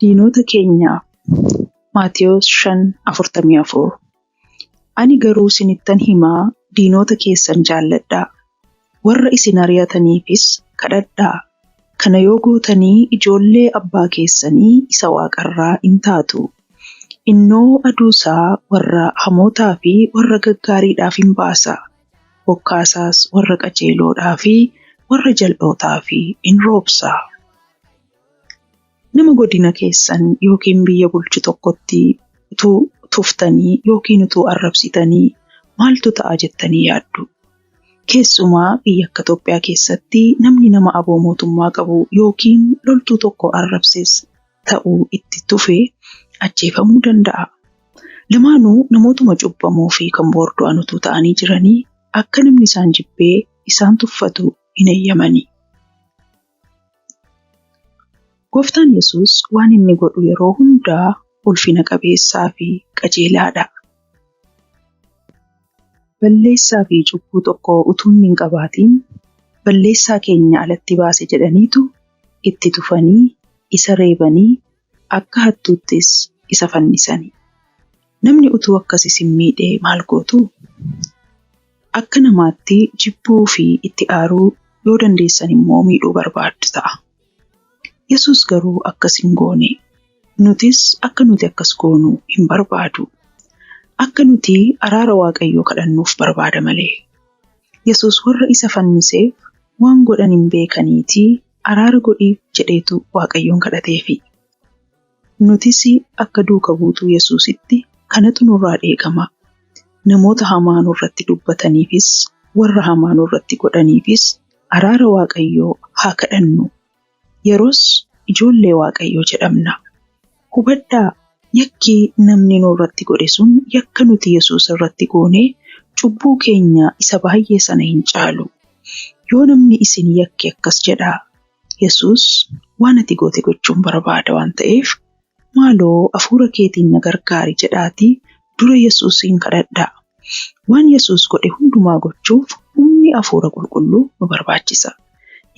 Diinota keenyaaf Maatewos 5:44. Ani garuu isinittan himaa diinota keessan jaalladhaa, warra isin ari'ataniifis kadhadhaa. Kana yoo gootanii ijoollee abbaa keessanii isa waaqarraa in taatu. Innoo aduu isaa warra hamootaa fi warra gaggaariidhaaf in baasa. Bokkaasaas warra qajeeloodhaa fi warra jal'ootaaf in roobsa. Nama godina keessan yookiin biyya bulchu tokkotti utuu tuftanii yookiin utuu arrabsitanii maaltu ta'a jettanii yaaddu? Keessumaa biyya akka Itoophiyaa keessatti namni nama aboo mootummaa qabu yookiin loltuu tokko arrabses ta'uu itti tufe ajjeefamuu danda'a. Lamaanuu namootuma cubbamoo fi kan boordu'an utuu ta'anii jiranii akka namni isaan jibbee isaan tuffatu hin eeyyamani. Gooftaan Yesuus waan inni godhu yeroo hundaa ulfina qabeessaa fi qajeelaadha. Balleessaa fi cubbuu tokko utuu inni hin qabaatin balleessaa keenya alatti baase jedhaniitu itti tufanii, isa reebanii, akka hattuuttis isa fannisani. Namni utuu akkas isin miidhee maal gootu? Akka namaatti jibbuu fi itti aaruu yoo dandeessan immoo miidhuu barbaaddu ta'a. Yesuus garuu akkas hin goone. Nutis akka nuti akkas goonu hin barbaadu. Akka nuti araara Waaqayyoo kadhannuuf barbaada malee. Yesuus warra isa fanniseef waan godhan hin beekaniitii araara godhiif jedheetu Waaqayyoon kadhateefi. Nutis akka duuka buutuu Yesuusitti kanatu nurraa eegama. Namoota hamaa nurratti dubbataniifis, warra hamaa nurratti godhaniifis araara Waaqayyoo haa kadhannu. Yeroos ijoollee Waaqayyoo jedhamna. Hubadhaa, yakki namni nurratti godhe sun yakka nuti Yesuus irratti goone cubbuu keenya isa baay'ee sana hin caalu. Yoo namni isin yakke akkas jedhaa, Yesuus waan ati goote gochuun barbaada waan ta'eef maaloo hafuura keetiin na gargaari jedhaatii dura Yesuusin kadhadhaa. Waan Yesuus godhe hundumaa gochuuf humni hafuura qulqulluu nu barbaachisa.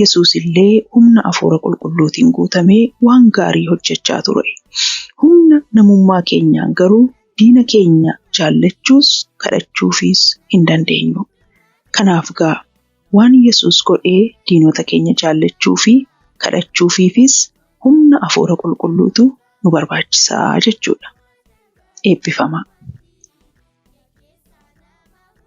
Yesuus illee humna hafuura qulqulluutiin guutamee waan gaarii hojjechaa ture. Humna namummaa keenyaan garuu diina keenya jaallachuus kadhachuufis hin dandeenyu. Kanaaf gaa waan Yesuus godhee diinota keenya jaallachuu fi kadhachuufiifis humna hafuura qulqulluutu nu barbaachisaa jechuudha. Eebbifamaa.